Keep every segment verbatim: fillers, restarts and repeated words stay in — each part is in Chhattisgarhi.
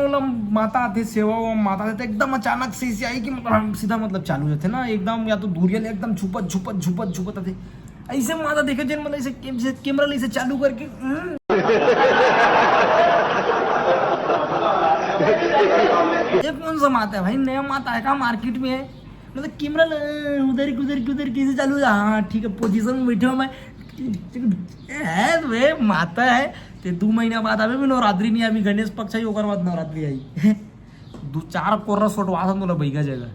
ओला माता आथे, सेवा वो माता आथे, त एकदम अचानक से ऐसे आई कि मतलब सीधा मतलब चालू हो जाथे ना, एकदम या तो दूरिया ले एकदम छुपत, छुपत, छुपत, छुपत आथे। ऐसे माता देखे जेन मतलब ऐसे कैम-, जैसे कैमरा ले ऐसे चालू करके, हम्म। ये कौन सा माता है भाई? नया माता है का मार्केट में है? मतलब कैमरा ल-, उधर की, उधर की, उधर की से चालू हो जा। हाँ, ठीक है, पोजीशन में बैठे हो मैं। है तो वे माता है। ते दू महीना बाद आवे भी नवरात्रि नहीं आवी, गणेश पक्ष आई, ओकर बाद नवरात्रि आई। दू चार कोर्रा सोटवा था तोला बैगा जगह।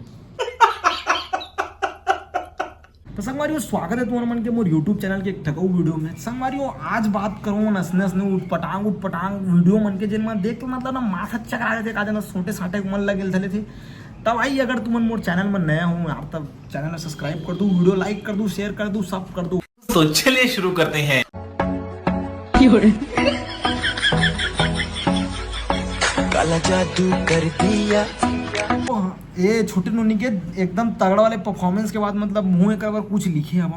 तो संगवारियों, स्वागत है तुम्हारे मन के मोर YouTube चैनल के एक ठकऊ वीडियो में। संगवारियों, आज बात करूँ नसने नसने उटपटांग उटपटांग वीडियो मन के, जिन मन देख के मतलब ना माथा चकरा जाथे, का जना सोटे साटे मन लगे थले थे। तब भाई, अगर तुमन मोर चैनल में नया हो यार, तब चैनल में सब्सक्राइब कर दो, वीडियो लाइक कर दो, शेयर कर दो, सब कर दो। तो चलिए शुरू करते हैं। काला जादू कर दिया। ये छोटे नोनी के एकदम तगड़ा वाले परफॉर्मेंस के बाद मतलब मुंह एक बार कुछ लिखे अब।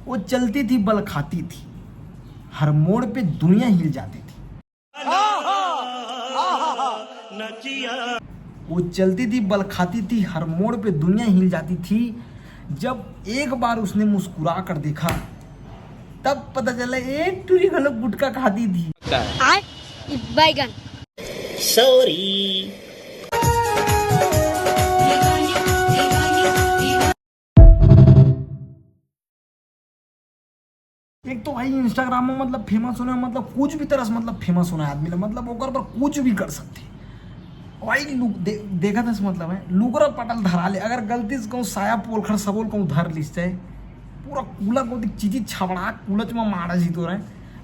वो चलती थी, बल खाती थी, हर मोड़ पे दुनिया हिल जाती थी। वो चलती थी, बल खाती थी, हर मोड़ पे दुनिया हिल जाती थी। जब एक बार उसने मुस्कुरा कर देखा, तब पता चला एक टूरी घलो गुटखा खाती थी। आय, बैगन। सॉरी। एक तो भाई इंस्टाग्राम में मतलब फेमस होना, मतलब कुछ भी तरह से मतलब फेमस होना है आदमी ला, मतलब ओकर पर कुछ भी कर सकते। भाई लुक दे, देखा था मतलब है लुगरा पटल धरा ले, अगर गलती से कहूँ साया पोलखर सबोल कहूँ धर लिस जाए, पूरा कूला को देख चीची छबड़ा कूलच में मारा जी तो रहे।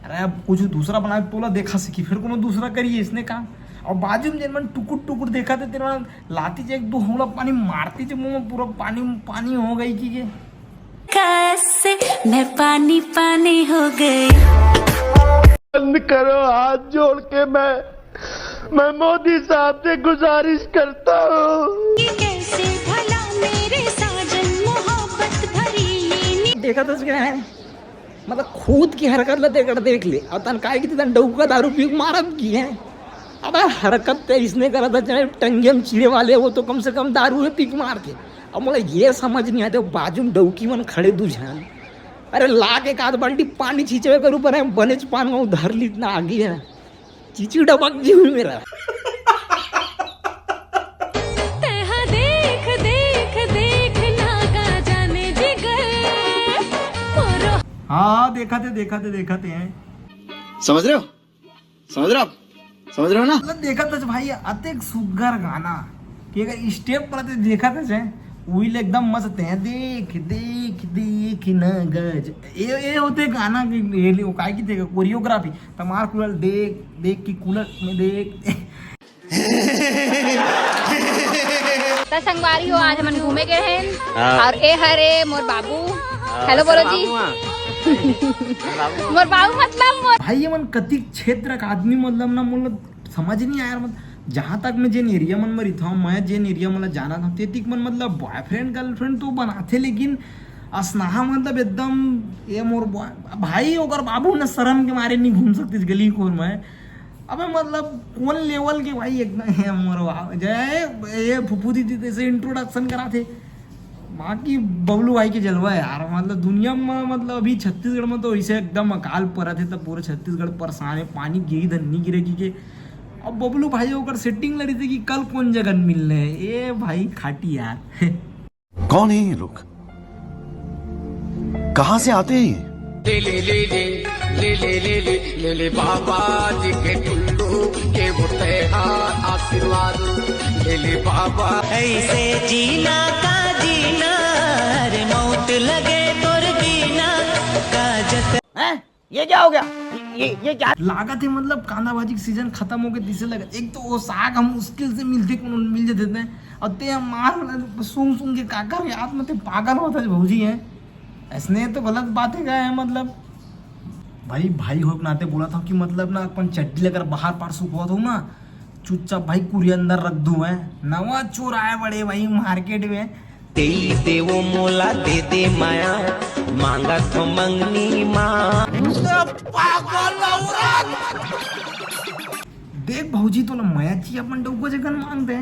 अरे अब कुछ दूसरा बना तोला देखा सीखी, फिर कोनो दूसरा करिए इसने काम। और बाजू में जेन मन टुकुर टुकुर देखा थे तेरे मन लाती जे एक दो हमला पानी मारती जे मुंह में पूरा पानी पानी हो गई कि ये। कैसे मैं पानी पानी हो गई। बंद करो, हाथ जोड़ के मैं मैं मोदी साहब से गुजारिश करता हूँ। ये कैसे भला मेरे साजन मोहब्बत भरी ये नि- देखा तो क्या है, मतलब खुद की हरकत ला देख ले। और तन काय की तन डौका दारू पी के मारत की है। अब हरकत ते इसने करा था, चाहे टंगिया में चिड़े वाले वो तो कम से कम दारू है पी के मार के। अब मोला ये समझ नहीं आते, बाजू में डौकी मन खड़े दू झन, अरे ला के एक आध बाल्टी पानी छींचवे कर ऊपर है, बनेच पान में उधर ली इतना आगी है, चीची डबक जी हुई मेरा। तेहा देख, देख, देख, नागा जाने जिगर। मोरो हाँ, हाँ, देखा थे, देखा थे, देखा थे हैं। समझ रहे हो? समझ रहे हो आप? समझ रहे हो ना? मतलब देखा था भाई, अतेक सुग्घर गाना कि अगर स्टेप पर ते देखा था जे, उही ले एकदम मस्त है। देख, देख, देख ना गज, ये, ये होते गाना की, ये ले, वो काय की देखा कोरियोग्राफी, तमार कूलर देख, देख की कूलर में देख। त संगवारी हो, आज हमन घूमे गए हैं हाँ। और ए हरे मोर बाबू। हाँ, हेलो बोलो जी। बाबू हाँ। बाबू। मोर बाबू मतलब मोर भाई, ये मन कतिक क्षेत्र का आदमी, मतलब ना, मतलब समझ नहीं आया, मतलब जहाँ तक मैं जेन एरिया मन में रहिथव, मैं जेन एरिया मन ला जानत हव, तेतिक मन मतलब बॉयफ्रेंड गर्लफ्रेंड तो बनाथे, लेकिन असनाहा मतलब एकदम ये मोर बॉय-, भाई ओकर बाबू न शर्म के मारे नहीं घूम सकते गली खोर में। अबे मतलब कौन लेवल के भाई एकदम है मोर बाप। जय ये फुफू दीदी जैसे इंट्रोडक्शन कराथे। बाकी बबलू भाई के जलवा है यार, मतलब दुनिया में मतलब अभी छत्तीसगढ़ में तो ऐसे एकदम अकाल परत है, तब पूरा छत्तीसगढ़ परेशान है, पानी गिरी धन नहीं गिरे की के। अब बबलू भाई ओकर सेटिंग लड़ी थी कि कल कौन जगह मिलने है। ए भाई खाटी यार। कौन है ये लोग? कहाँ से आते हैं ये? ले ले ले ले ले ले ले ले ले ले बाबा जी के कुल्लू के वो तेरा आशीर्वाद। ले ले बाबा। ऐसे जीना का जीना, अरे मौत लगे तोर बीना का जत हैं? ये क्या हो गया? ये, ये क्या? लागत है मतलब कांदा भाजी के सीजन खत्म हो गए, तीसरे लगा। एक तो वो साग हम मुश्किल से मिलते, कोनो मिल जाते थे। और ते हम मार सूंघ सूंघ के काकर याद में ते पागल होता है भौजी है। ऐसने तो गलत बात है क्या है मतलब? भाई, भाई हो के नाते बोला था कि मतलब ना अपन चड्डी लेकर बाहर पार सुखवा था ना, चुपचाप भाई कुरी अंदर रख दूं है। नवा चोर आए बड़े भाई मार्केट में। दे दे वो मोला दे दे माया, मांगा तो मंगनी माँ। पागल औरत। एक भौजी तोला मया ची अपन डउका जगन मांग दे,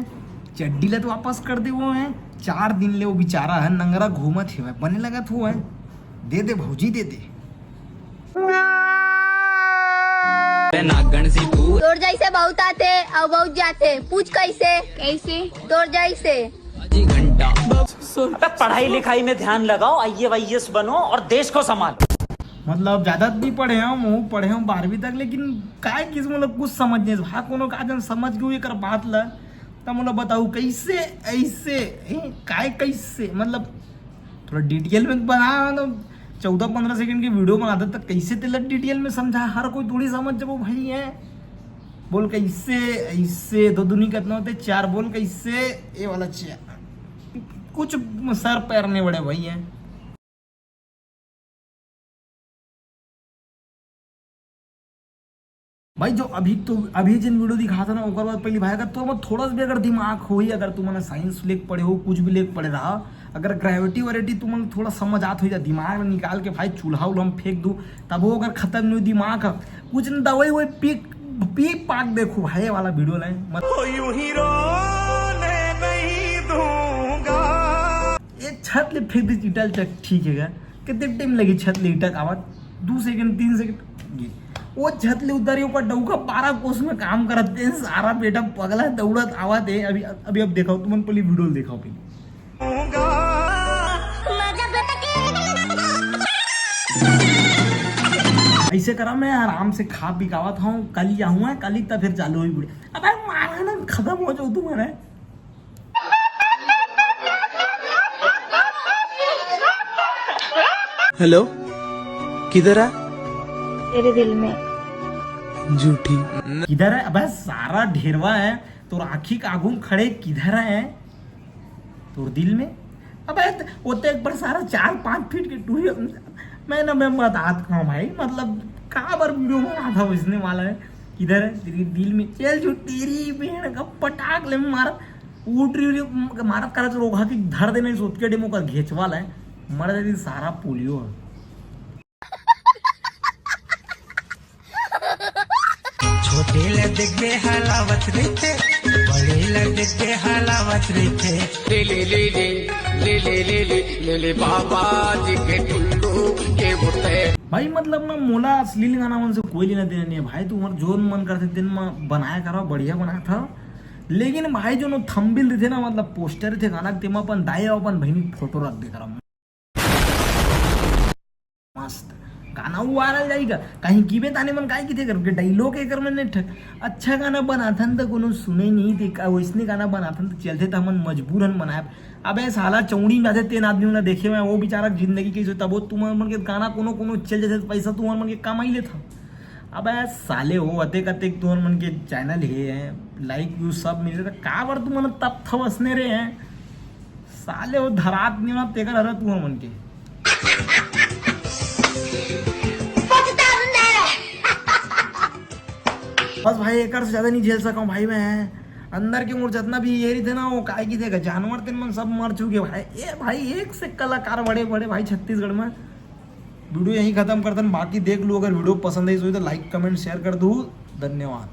चड्डी ला तो वापस कर दे वो है। चार दिन ले वो बेचारा है नंगरा घूमत हेवय, बने लगत हो है, दे दे भौजी दे दे। नागण सी तू तोर जैसे बहुत आते और बहुत जाते। पूछ कैसे? कैसे? तोर जैसे। बाजी घंटा। अबे पढ़ाई लिखाई में ध्यान लगाओ, आईएएस वाईएएस बनो और देश को संभालो। मतलब ज्यादा नहीं पढ़े हम, वो पढ़े हम बारहवीं तक, लेकिन काय किस मतलब कुछ समझ नहीं। हाँ, कोनो का जन समझ गयो एकर बात ला, तब मोला बताऊ कैसे ऐसे, ए, काय कैसे, मतलब थोड़ा डिटेल में बना। मतलब चौदह पन्द्रह सेकंड की वीडियो बनाते तो कैसे तेला डिटेल में समझा, हर कोई थोड़ी समझ जबो भाई है। बोल कैसे ऐसे, दो दूनी कितना होते, चार, बोल कैसे, ये वाला चेयर, कुछ सर पैर नहीं बड़े भाई है। भाई जो अभी तो अभी जिन वीडियो दिखाता ना, ओकर बाद पहली भाई अगर तो थोड़ा सा भी अगर दिमाग होई, अगर तुमन साइंस लेके पढ़े हो, कुछ भी लेके पढ़े रहा, अगर ग्रेविटी वेविटी तुमन थोड़ा समझ आत होई, दिमाग में निकाल के भाई चूल्हा उल्हा में फेंक दू, तब वो अगर खत्म नहीं हुई दिमाग, कुछ न दवाई वही पी पी पाक देखो भाई वाला वीडियो लाइन मत। यूं ही रोने नहीं दूंगा। ये छत ले फेंक दे ईटा ल, चक ठीक है क्या? कितने टाइम लगी छत ले ईटा आवत? दो सेकंड, तीन सेकंड। ये वो छत ले उतारी, ओकर डौका बारह कोस में काम करत है, सारा बेटा पगला दौड़त आवत है। अभी अभी अब दिखाओ, तुमन पहले वीडियो दिखाओ पहले। ऐसे करा, मैं आराम से खा पी के आवत हूँ, कल ही आऊँ मैं, कल ही तब फिर चालू हुई वीडियो। अबे मारा ना, खत्म हो जाओ तुम्हारे। हेलो, किधर है? तेरे दिल में। झूठी। किधर है? अबे सारा ढेरवा है तोर आँखी के आगू में खड़े, किधर है? तोर दिल में। अबे त-, वो तो एक बार सारा चार पाँच फीट के टूरी। मैं ना, मैं बतात कहूँ भाई, मतलब का बार वीडियो में आधा बजने वाला है। किधर है? तेरी दिल में। चल जो तेरी बहन का पटाक ले मार, उठ रही, रही मारत करत रोगा की धर देने सोच के डेमो का घेचवाला है। मर जाती सारा पोलियो है। छोटे ले देख के हलावत रहिथे, बड़े ले देख के हलावत रहिथे। ले ले ले ले ले ले ले ले ले ले बाबा जी के टुल्लू के बुते। भाई मतलब ना, मोला अश्लील गाना मन से कोई लेना देना नहीं है भाई। तुम्हार जोन मन करथे तेन म बनाया करो, बढ़िया बनाया था। लेकिन भाई जो नो थंबनेल रहिथे ना, मतलब पोस्टर रहिथे गाना के, तेमा अपन दाई अउ अपन बहिनी के फोटो रख दे करो। मस्त गाना वो वायरल जाएगा। कहीं की बे ताने मन काय किथे करके डायलॉग एकर मन ने ठक अच्छा गाना बनाथन त कोनो सुने नहीं थे का, वैसने गाना बनाथन त चलथे त हमन मजबूर हन बनाए। अबे साला चौड़ी में जाथे तेन आदमी मन देखे मैं, वो बेचारा के जिंदगी कैसे, तब वो तुम मन के गाना कोनो कोनो चल जाथे त पैसा तुम मन के कमाई लेथा। अबे साले हो, अतेक अतेक तुम मन के चैनल हे हैं, लाइक व्यूज सब मिले त का बर तुम मन तब थवसने रहे हैं? साले वो धरात नहीं ना तेकर हरा तुम मन के। बस भाई, एकर से ज्यादा नहीं झेल सकूं भाई मैं। अंदर के मोर जितना भी ये रहिथे ना, वो काय किथे जानवर तेन मन सब मर चुके भाई। ए भाई, एक से कलाकार बड़े बड़े भाई छत्तीसगढ़ में। वीडियो यहीं खत्म करतन, बाकी देख लो, अगर वीडियो पसंद आई तो लाइक कमेंट शेयर कर दो। धन्यवाद।